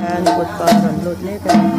Khan kut pa rawn lut mek a ni.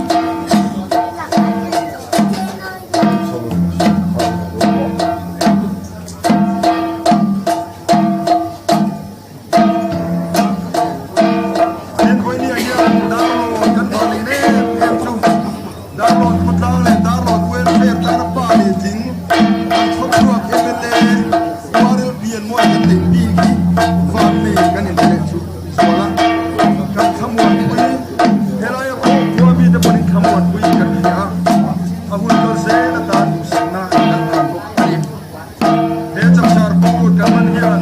He chapchar kut kan hman hian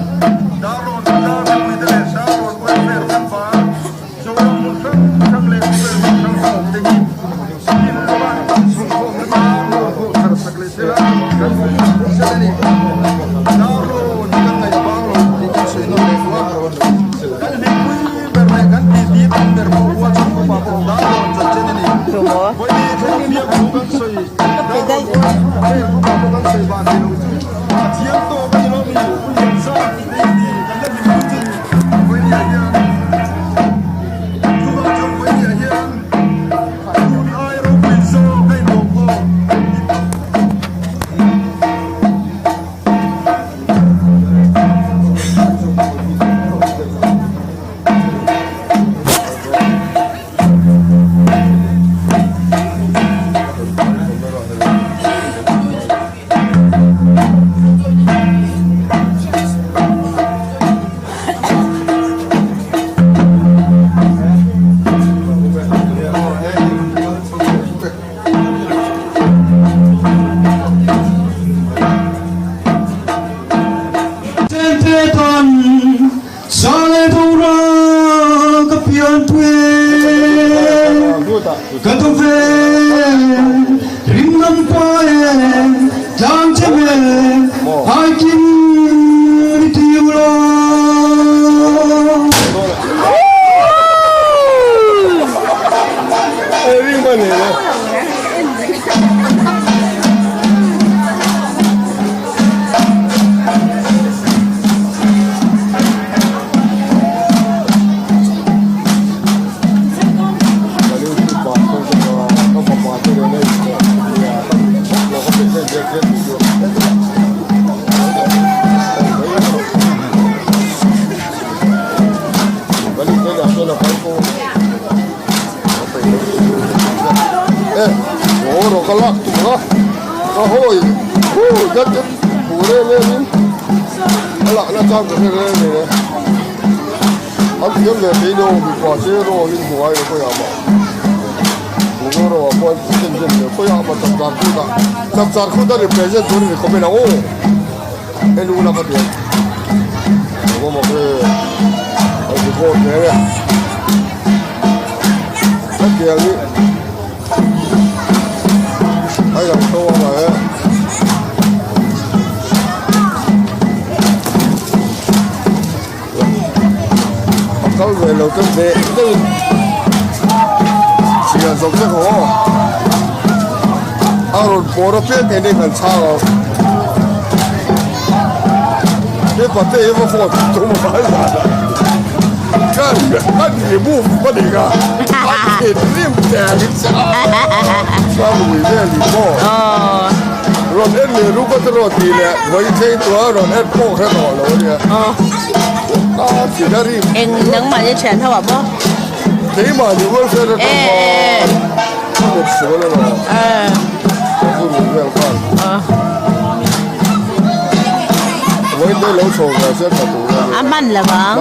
Darlawn khawtlang mipuite leh Sanglawn welfare member Zoram hmun hrang hrang leh khawvel hmun hrang hrang awmte hi in lama chhungkhawmna Darlawn pawh thar sak leh sela kan hmu phak bawk sel a ni. Darlawn hi kan ngaih vang lo tih kan sawi nawn leh duh a, kan hlimpui ber leh kan titi tam ber pawh hual chhungkawpa pawh Darlawn chanchin a ni. Vawiin thleng biak thu kan sawi. Eng nangmahni thian ho ah maw? A hman lo ang.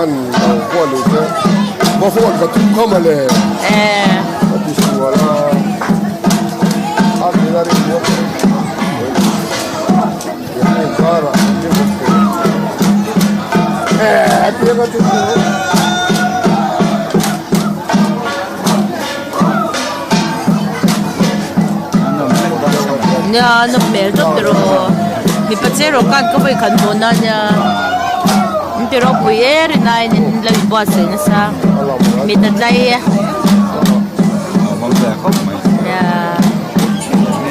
Nia nawm hmel tawp tiraw mipa che rawh khan ka vawi khat hmuh na nia min ti ropui e rin aiin in lo inbuatsaih nasa mit a tlai e nia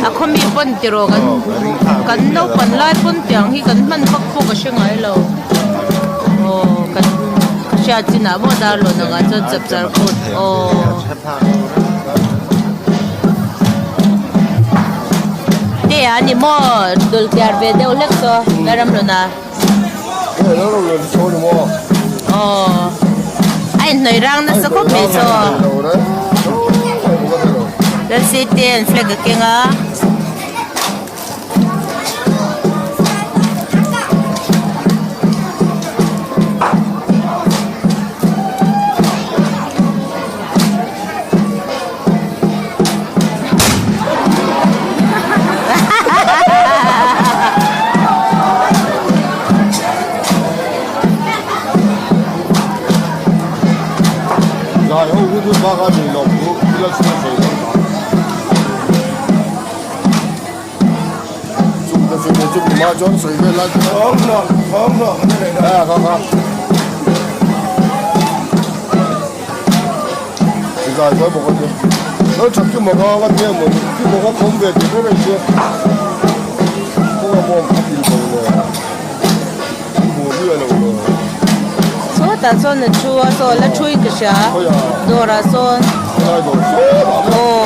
a khaw mi pawn tiraw kan kan naupang lai pawn tiang hi kan hman vak pawh ka hre ngai lo aw kan ka hriat chinah maw darlawn angah chuan chapchar kut aw. a ni maw dul kiar ve deuh hlek saw Lalramhluna. Aw a inhnawih rang nasa khawp mai chaw Lalsite an flag a keng a. Sawtah sawn a thu a saw la thu in ka hria dawrah sawn aw.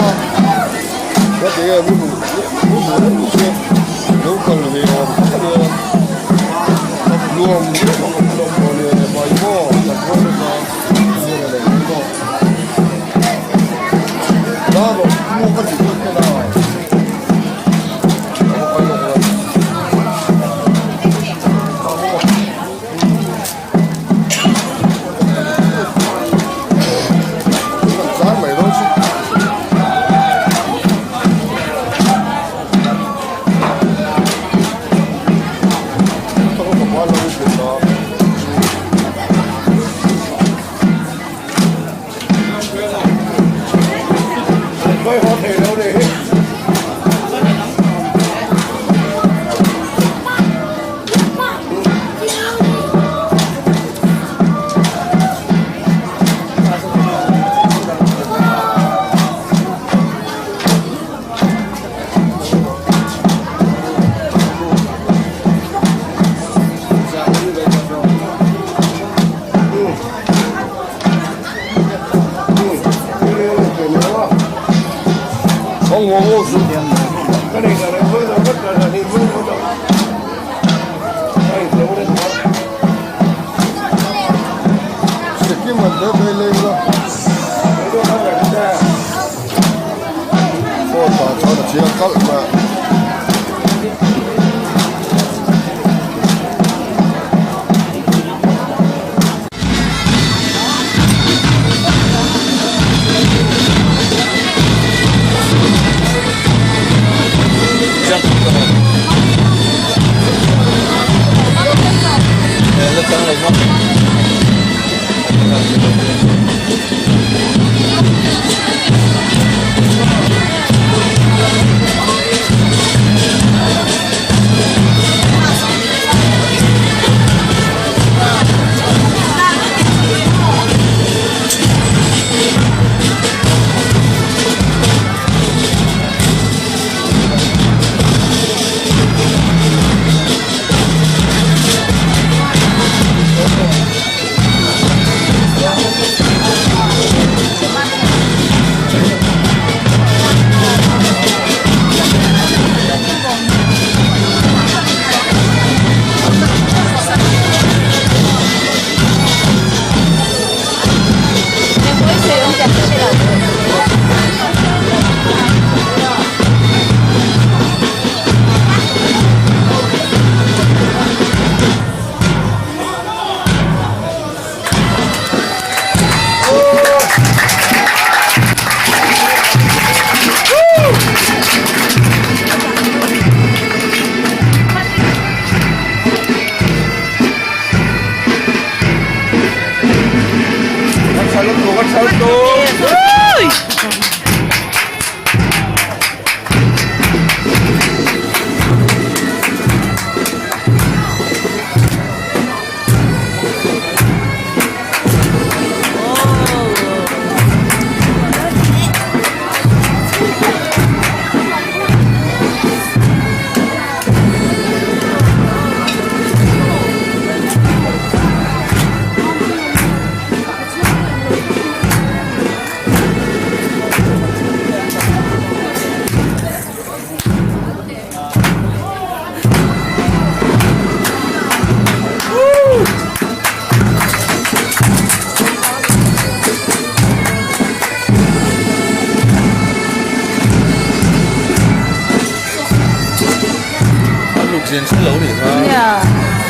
zia an hre lo nih kha. Nia,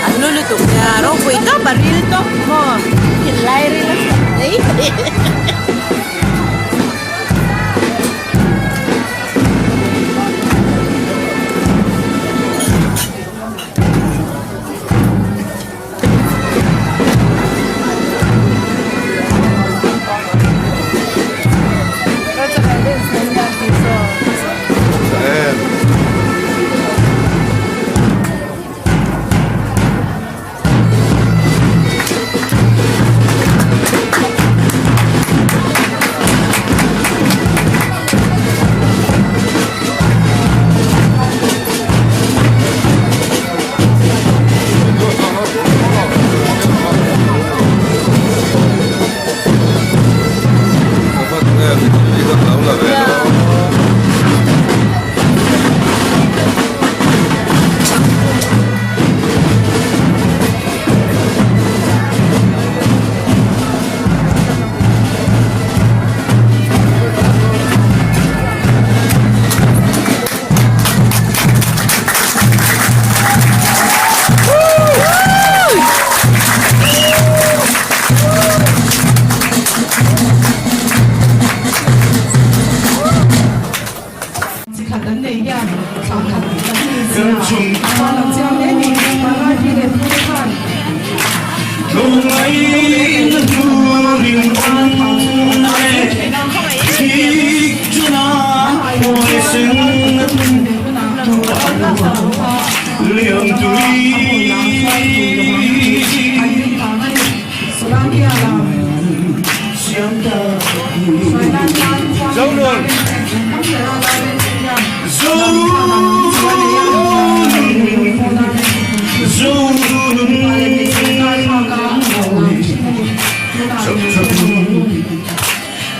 an lu lutuk nia, ropui tawp a ril tawp maw, thinlai ril a hriat mai. Chikhat an nei hian thla khat kan ni zia a lang chiang hle ni. Palai pi leh pu te khan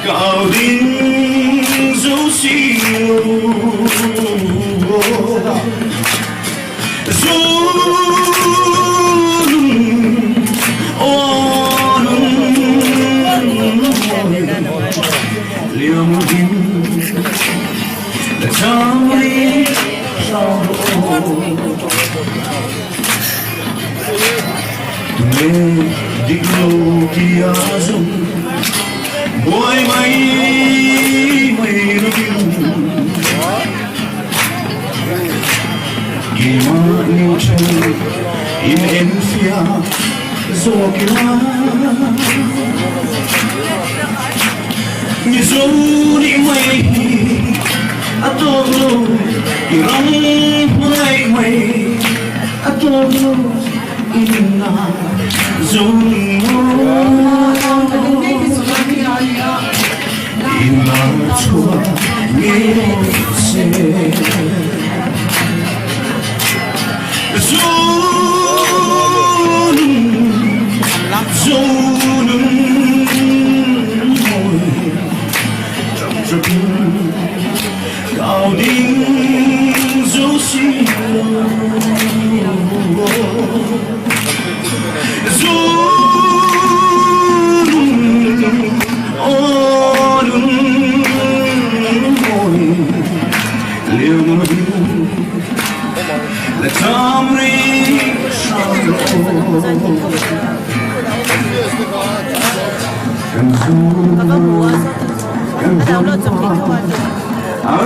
Ka va hmu a a download chawp thei tho a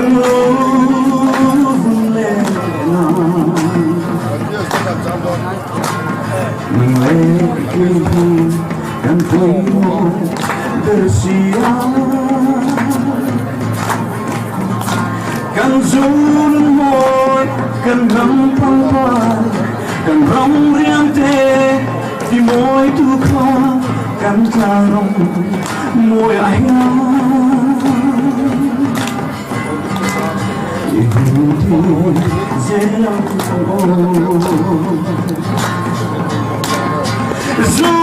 chu.